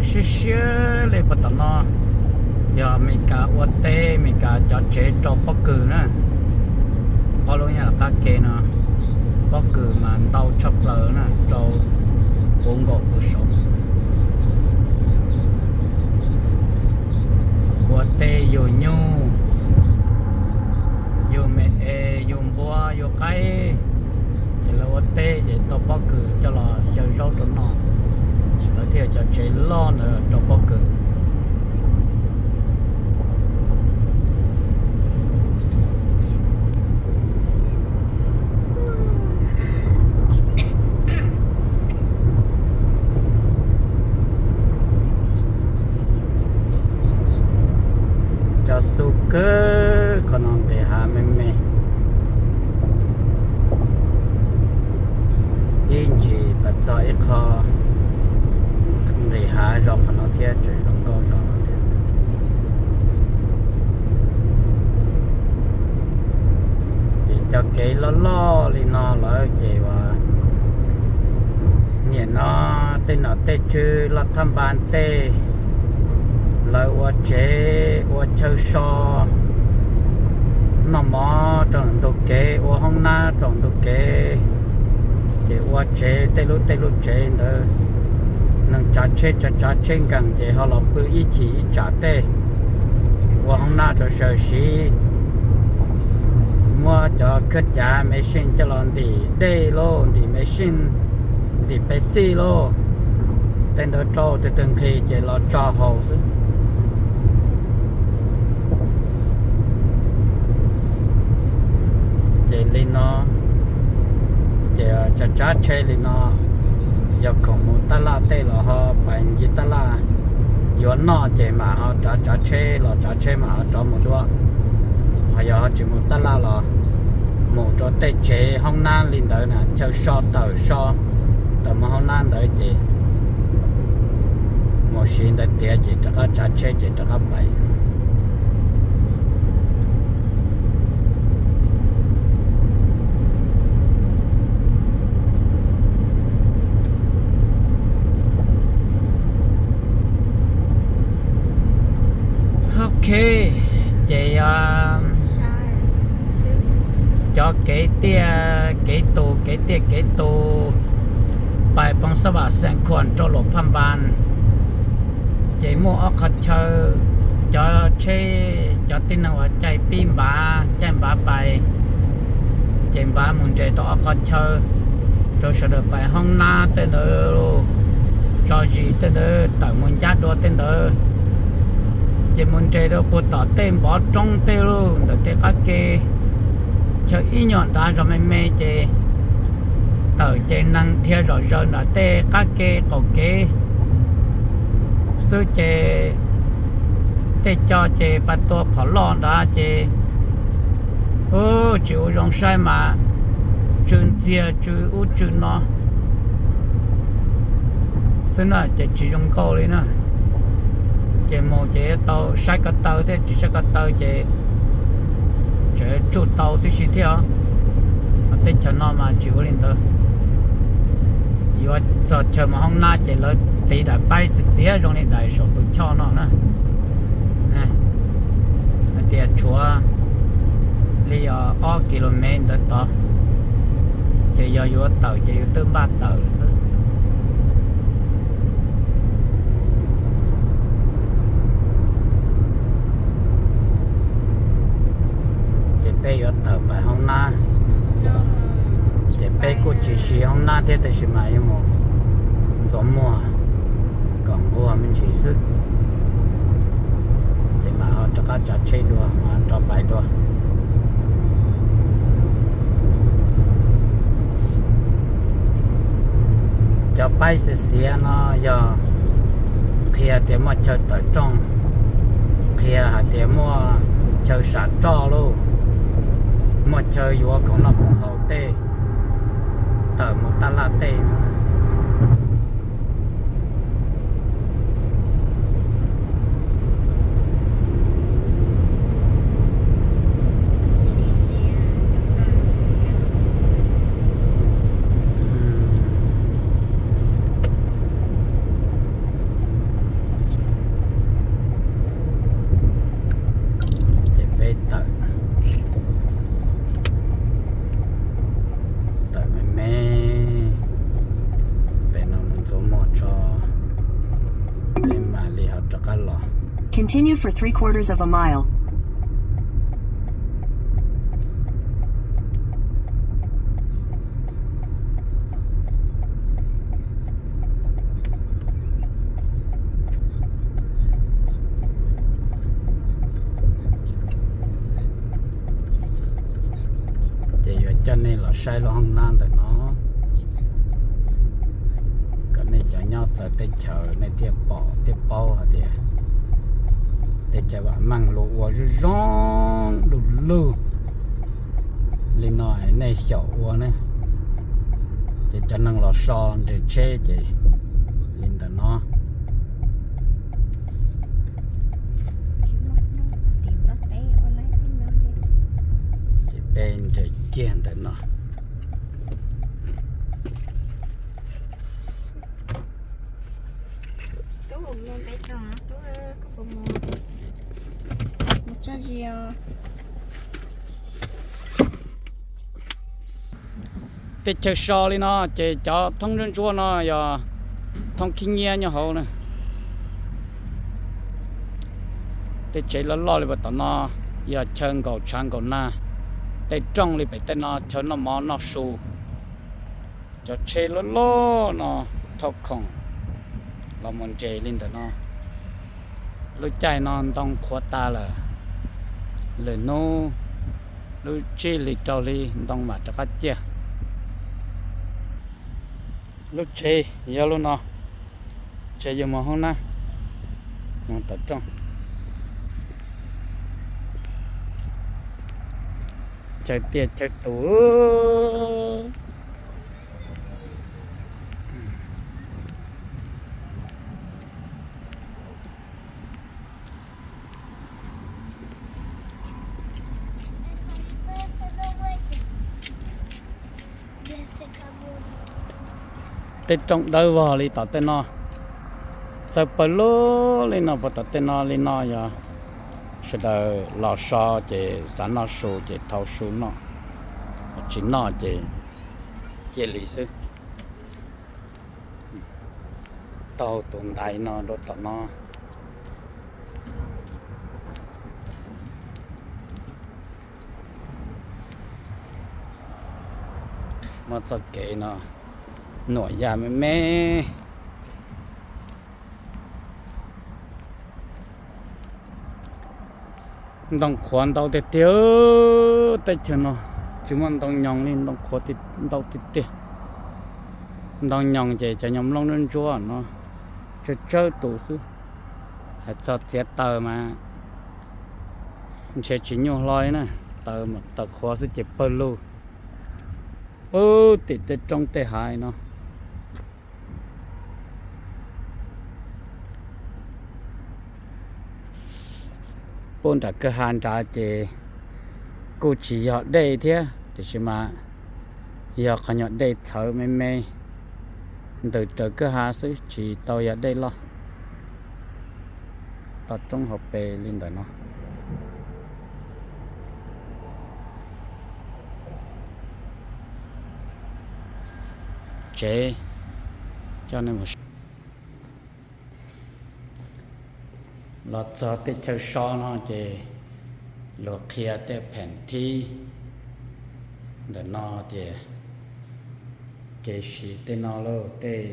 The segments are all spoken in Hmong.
Siab siab li puag tom no yog Amelikas ua teb, Amelikas cov tsev rau pob kws na. Ob lub nyob qab ke no, pob kws mas ntau tshaj plaws na, rau puv nkaus tus saud. Ua teb yug nyuj, yug me es, yug npua, yug qaib, ces lawv ua teb ces tau pob kws coj los xyaw zaub rau noj. Lawv thiaj cov tsev loj ntawd rau pob kws. Cov xu kawg qhov no nqis hav me me. Ib ntsis pas txog ib qho nqis hav zog qhov no thiab, tseem zoo nkauj zog no thiab. Ces cov kev loj loj li no lawm ces uas nim no tej nom tej tswv loj thab npas tej lawv ua tsev ua chaw so, noj mov rau ntug kev, ua hoob nab rau ntug kev, ces ua tsev tej lub tej lub tsev ntawd, neeg tsav tsheb tsav tsav tsheb nkees ces ho los pw ib chim ib tsam tej, ua hoob nab rau sawv siv, muab cov khab cav me sij coj los ntim dej lauj, ntim me sij, ntim Pepsi lauj, tej ntawd rau tus twg nqhis ces los tso haus xwb. Ces li no, ces tsav tsav tsheb li no, yog khoom mus taj laj tej los ho pais ncig taj laj, yuav noj ces mam ho rov tsav tsheb los tsav tsheb mam ho rov mus dua. Ho yog ho tsis mus taj laj los mus rau tej tsev hoob nab li ntawd na, chaw so tawm so, tawm mus hoob nab ntawd ces mus siv ntawd tiav ces rov qab tsav tsheb ces rov qab pais. Ok, ces cov kev tiaj kev tus, kev tiaj kev tus pais Phoos Xab Vam, Xeev Khuam rau Luam Phaj Npas, ces muaj ob qhov chaw, cov tsheb, cov tib neeg uas caij pib npav, caij npav pais, ces npav mus nres tau ob qhov chaw rau sawv daws pais hoob nab tej ntawd, tso zis tej ntawd, tawm mus ncab dua tej ntawd, ces mus nres rau puag tom tej npov roob tej lauj, ntawm tej qab ke, chaw ib nyuag dav zog me me ces tawm ces neeg dhia zom zaws nram tej qab ke qaum kev xwb ces tej co ces pas tua phom loj nrad ces, u, tsis ua zoo saib mas tsw ntxiag tsw ub tsw no xwb na ces tsis zoo nkauj li na. Ces mus ces yuav tau saib ko taw thiab, tsis saib ko taw ces tseem tsuj tau tib si thiab os. Teb chaws no mas tsis ua li ntawd. Yuav txog chaw mus hoob nab ces lawv tiv daim paib xiav xiav zoo li daim saum tus choj no na. Hais tias tshuav li ob kilomev ntawd tod, ces yog yuav tawm ces yus twb npaj tawm lawm xwb. Ces peb yuav tawm pais hoob nab, ces peb kuj tsis siv hoob nab thiab tab sis mas yuav mus ntxuav muag kom nquag me ntsis xwb, ces mam ho rov qab tsav tsheb dua, mam rov pais dua. Cov paib xiav xiav no yog qhia tias muaj chaw tawm rooj, qhia hais tias muaj chaw sav roj lauj, muaj chaw yuav khoom noj khoom haus tej, tawm mus taj laj tej no. Continue for three quarters of a mile. Ces yuav coj nej los saib lub hoob nab ntawm no, kom nej cov nyob txawv teb chaws nej thiaj pom thiaj paub hais tias teb chaws vam meej luag ua zoo zoo du lug li no nej xyaum ua ne. Ces cov neeg los so nres tsheb ces li ntawm no. Ces peb nres kiag ntawm no. Teb chaws so li no ces cov thoob ntsuab ntsuab no yog thoob khib nyiab nyob hauv na. Tej tsev loj loj li pem tom no yog chaw nkaum tshav nkaum nag, tej rooj li pem tej no chaw noj mov noj su. Cov tsheb loj loj no thauj khoom los mus nres li ntawm no. Lub caij no ntoo qhuav tas lawm, lwm hnub lub tsib hlis rau hli ntoo mam rov qab ciaj. Lub tsev yog lub no, tsev yuav mus hoob nab, mus tom rooj. Chaw tiaj chaw tus. Tej rooj dawb vog li tom tej no, txawv pawg lug li no puag tom tej no li no yog sawv daws los so ces xav noj su ces thau su noj, tsis noj ces cia li xwb. Taug tus ntaiv no rau tom no. Muaj txoj kev no nuam yaj me me. Ntoo qhuav ntau tiag tiag, teb chaws no tsis muaj ntoo nyoos li, ntoo qhuav ntau tiag tiag. Ntoo nyoos ces cov nyoos nplooj ntsuab ntsuab no tsawg tsawg tus xwb. Hais txog txiav taws mas ntshe tsis nyuaj hlo li na, taws qhuav xwb ces pawg lug puag tim tej roob tej hav no. Puag nram kwj ha nrad ces kuj tsis yog dej thiab tiam sis mas yog qhov nyuag dej txhawv me me ntws raws kwj ha xwb tsis tau yog dej loj. Toj roob hauv pes li ntawm no. Tsev coj nej mus los txog tej chaw so no ces luag qhia tej pheem thib ntawm no tias kev siv tej no lauj, tej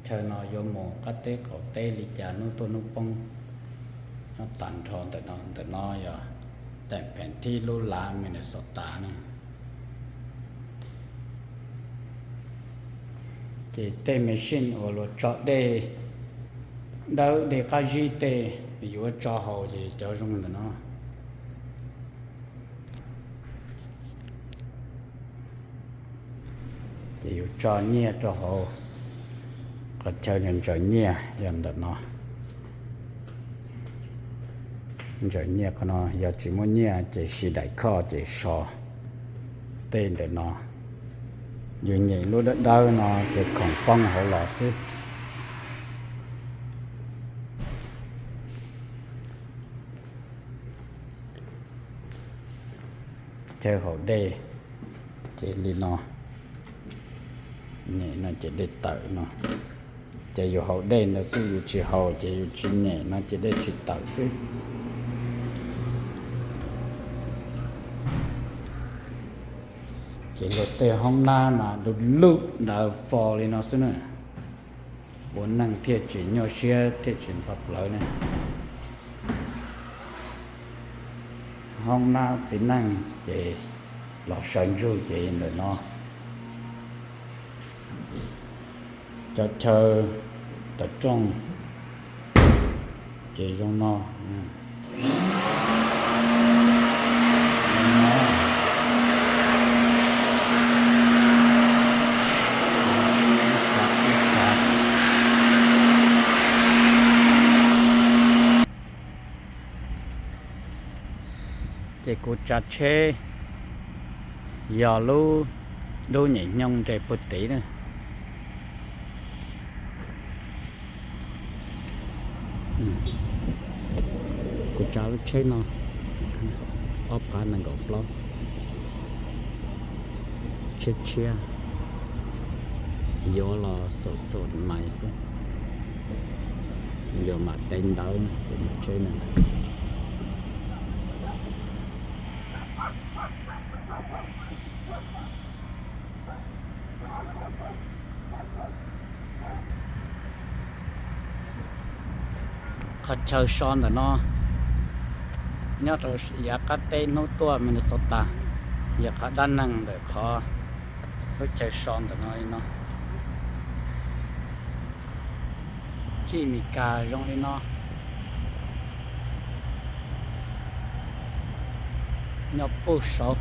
chaw no yuav mus qab teb qaum teb li cas hnub tuaj hnub poob. Nyob tag nrho ntawm no, ntawm no yog teem pheem thib lub lav Minnesota ne. Ces tej machine uas luag tso dej dawb dej qab zib tej yuav tso haus ces cov zoo ntawm no. Ces yus tso nyiaj rau hauv qhov chaw ntsaws nyiaj yog ntawm no. Ntsaws nyiaj qhov no, yog tsis muaj nyiaj ces siv daim khoj ces so tej ntawm no. Yus nyem lub dawb dawb no ces khoom poob hauv los xwb. Chaw haus dej ces li no, nyem no ces dej tawm no. Ces yus haus dej ntawd xwb, yus tsis haus ces yus tsis nyem no ces dej tsis tawm xwb. Ces luag tej hoob nab mas du lug ntawd fo li no xwb na, ua neej thiaj tsis nyuaj siab thiaj tsis ntxhov plawv ne. Hoob nab txiv neej ces los sawv ntsug ces ntawm no. Cov chaw tawm rooj ces zoo no. Ces kuv tsav tsheb yog lub dub nyem nyooj nres puag tid na. Kuv tsav lub tsheb no ob phav nees nkaum plaub, tshiab tshiab, yuav los xaum xaum mais xwb, yuav mam tev ntawv na, ces tsheb no. Qhov chaw so ntawm no nyob rau yav qab teb hnub tuaj Minnesota, yog qhov dab neeg ntawm qhov lub chaw so ntawm no li no. Chij Mes Kas zoo li no, nyob puag saud.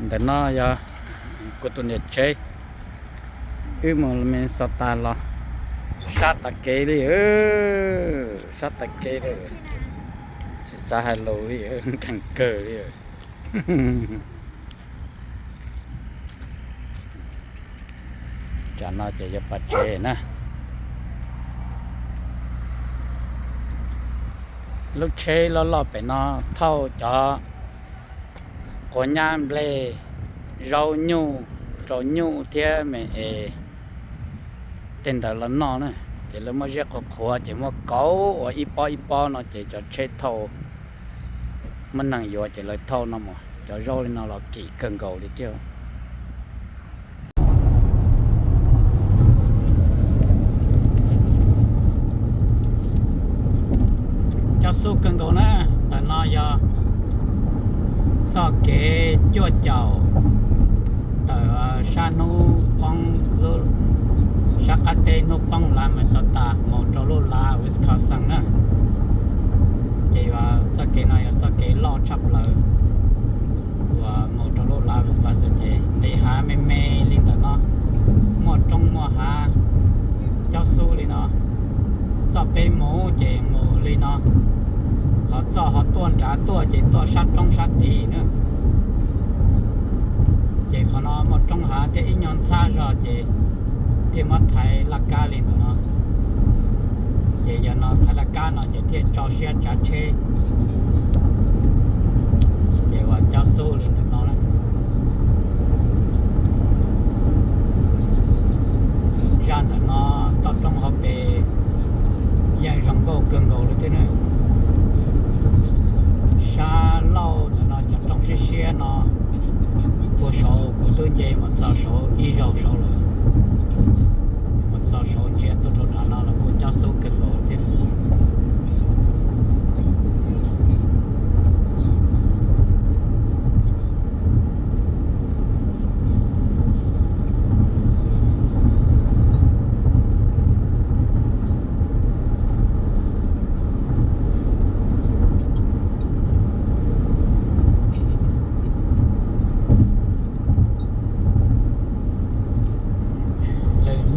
Ntawm no yog kuv tus niam tsev, wb mus Minnesota los sab tas kev li, sab tas kev li, tsis xav hais lus li, nkeeg kawg li. Tsam no ces yog pas tsev na. Lub tsheb loj loj pem no thauj cov quav nyab nplej, zaub nyuj, rau nyuj thiab me es tej ntawd los noj na. Ces lawv muab ziab qhuav qhuav ces muab kauv ua ib pob ib pob no ces cov tsheb thauj, muab neeg yuav ces lawv thauj no mus. Cov zaub li no los kim kawg nkaus li thiab. Cob xub kawg nkaus na. Ntawm no yog txoj kev cuaj caum tawm sab hnub poob, sab qab teb hnub poob lav Minnesota mus rau lub lav Wisconsin na. Ces yog txoj kev no yog txoj kev loj tshaj plaws uas mus rau lub lav Wisconsin ces nqis hav me me li ntawm no, muaj roob muaj hav, cob xub li no. Txoj peb mus ces mus li no, ho txoj ho tuaj nrad tuaj ces tuaj sab roob sab tid na. Ces qhov no muaj roob hav thiab ib nyuag ntxhab zog ces thiaj muab thaiv laj kab li ntawm no. Ces yog no thaiv laj kab no ces thiaj tso siab tsav tsheb. Ces ua cob xub li ntawm no na. Zaj ntawm no toj roob hauv pes yeej zoo nkauj kawg nkaus li thiab na. Sab laug ntawm no cov roob siab siab no, puag saud kuv twb nce mus txog saud ib zaug saud lawm. Mus txog saud ntsia tuaj rau nram no los kuj cob xub kawg nkaus thiab.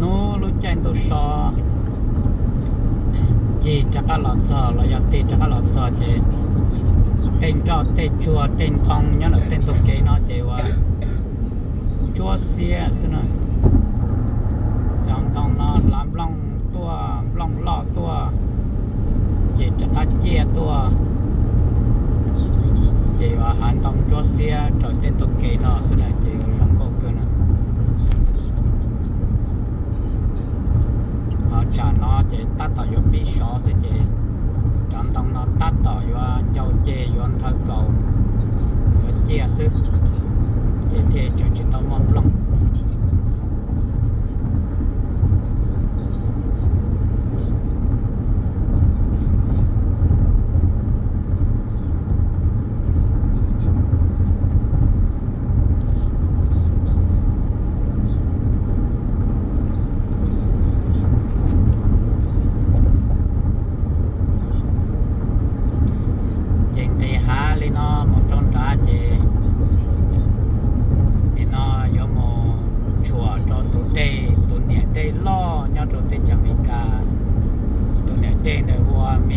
Lwm hnub lub caij ntuj so ncig rov qab los txog los yog tig rov qab los txog ces tej nroj tej tsuag tej ntoo nyob ntawm tej ntug kev no ces ua ntsuab xiab xwb na. Cov ntoo no lav nplooj tuaj, nplooj loj tuaj, ces rov qab ciaj tuaj, ces yuav hav ntoo ntsuab xiab raws tej ntug kev no xwb na ces yuav zoo nkauj kawg na. Ho tsam no ces tab tom yuav pib so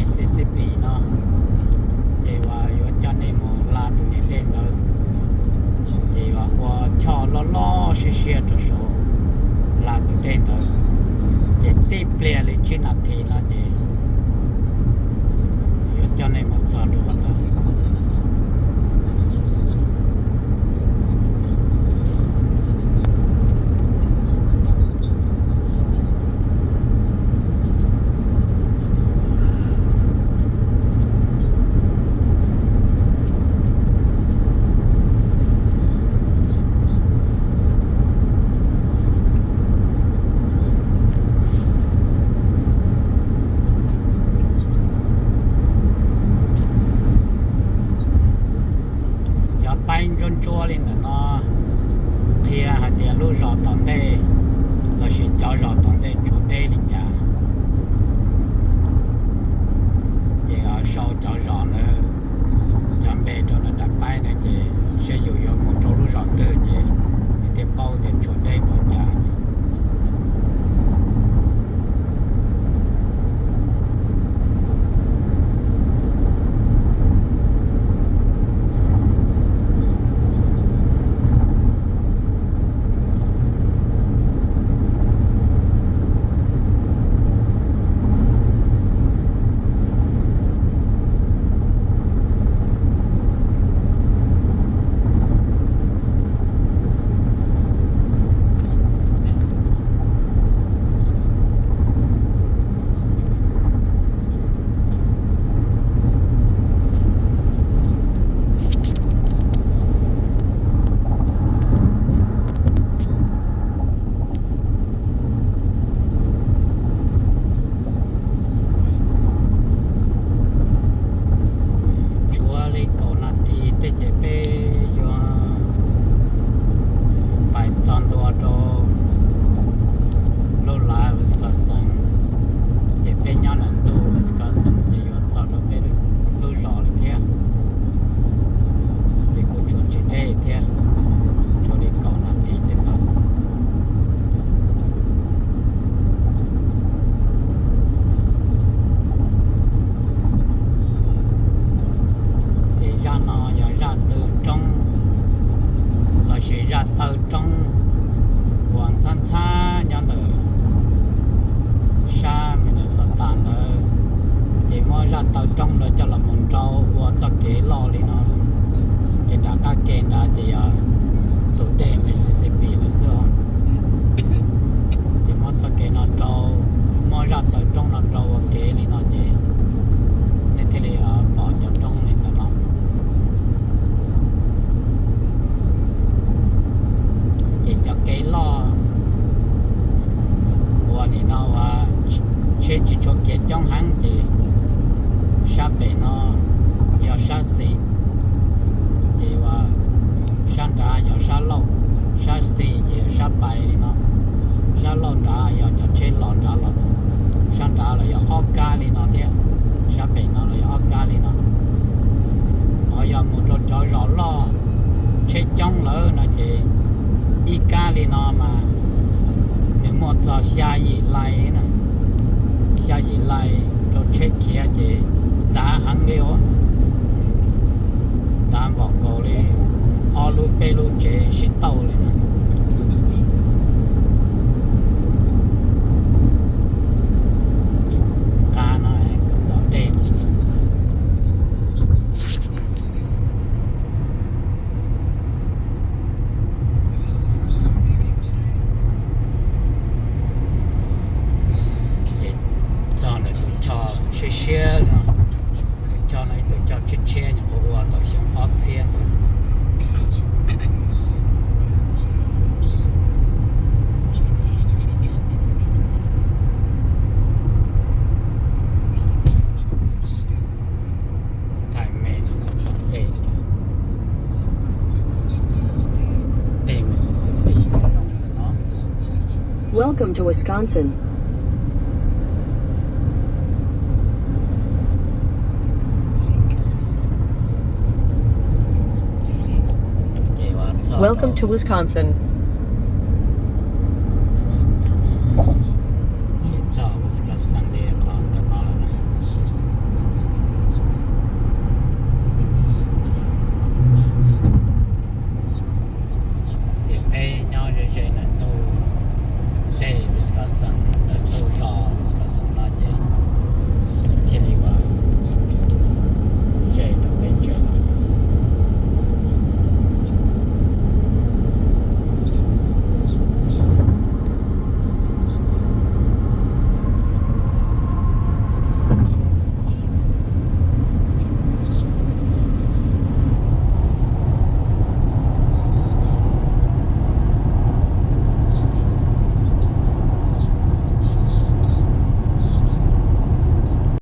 Mississippi no, ces uas yuav coj nej mus hla tus niam dej ntawd, ces uas ua choj loj loj siab siab rau saum hla tus dej ntawd, ces tib pliag li tsib nas this no ces yuav coj nej mus txog rau qhov ntawd. Cov paib ntsuab ntsuab li ntawm no qhia hais tias lub zos tom ntej lossis cov zos tom ntej tshuav deb li cas, ces sau cov zos ntawd cov npe rau nram paib ntawd ces saib yus yuav mus rau lub zos twg ces thiaj paub tias tshuav deb npaum cas. Tshuav li kaum nas this tej ces peb yuav pais txog ntua rau lub lav Wisconsin, ces peb nyob ntawm ntug Wisconsin ces yuav txog rau peb lub zos lawm thiab. Ces kuj tshuav tsis deb thiab, tshuav li kaum nas this tej ntawd. Ces zaj no yog zaj taw roob lossis zaj taw roob uas ntxhab ntxhab nyob ntawm sab Minnesota ntawd, ces muab zaj taw roob ntawd coj los mus nrau ua txoj kev loj li no, ces nram qab ke ntawd ces yog tus dej Mississippi lawm xwb os. Ces muab txoj kev no nrau, muab zaj taw roob no nrau ua kev li no ces nej thiaj li pom cov roob li ntawm no. Ces cov kev loj uas nim no uas tsheb tsis tshua kiav coob heev ces sab pem no yog sab xis, ces uas sab nrad yog sab laug, sab xis ces yog sab pais li no, sab laug nrad yog cov tsheb los nrad los, sab nrad los yog ob kab li no thiab, sab pem no los yog ob kab li no. Ho yog mus rau cov zos loj tsheb coob lawm no ces ib kab li no mas nws muaj txog xya yim lais na, xya yim lais rau tsheb khiav ces dav heev li os, dav npaum nkaus li ob lub peb lub tsev sib tauj li na. Qab no pom dej. Ces txog ntawm tus choj siab siab no, tus choj no ib tus choj tshiab tshiab nyuam qhuav ua tau xyoo ob txhiab ntawd. Thaij me no kom tau dej, dej Mississippi zoo li no. Welcome to Wisconsin. Ces uas txog Welcome to Wisconsin.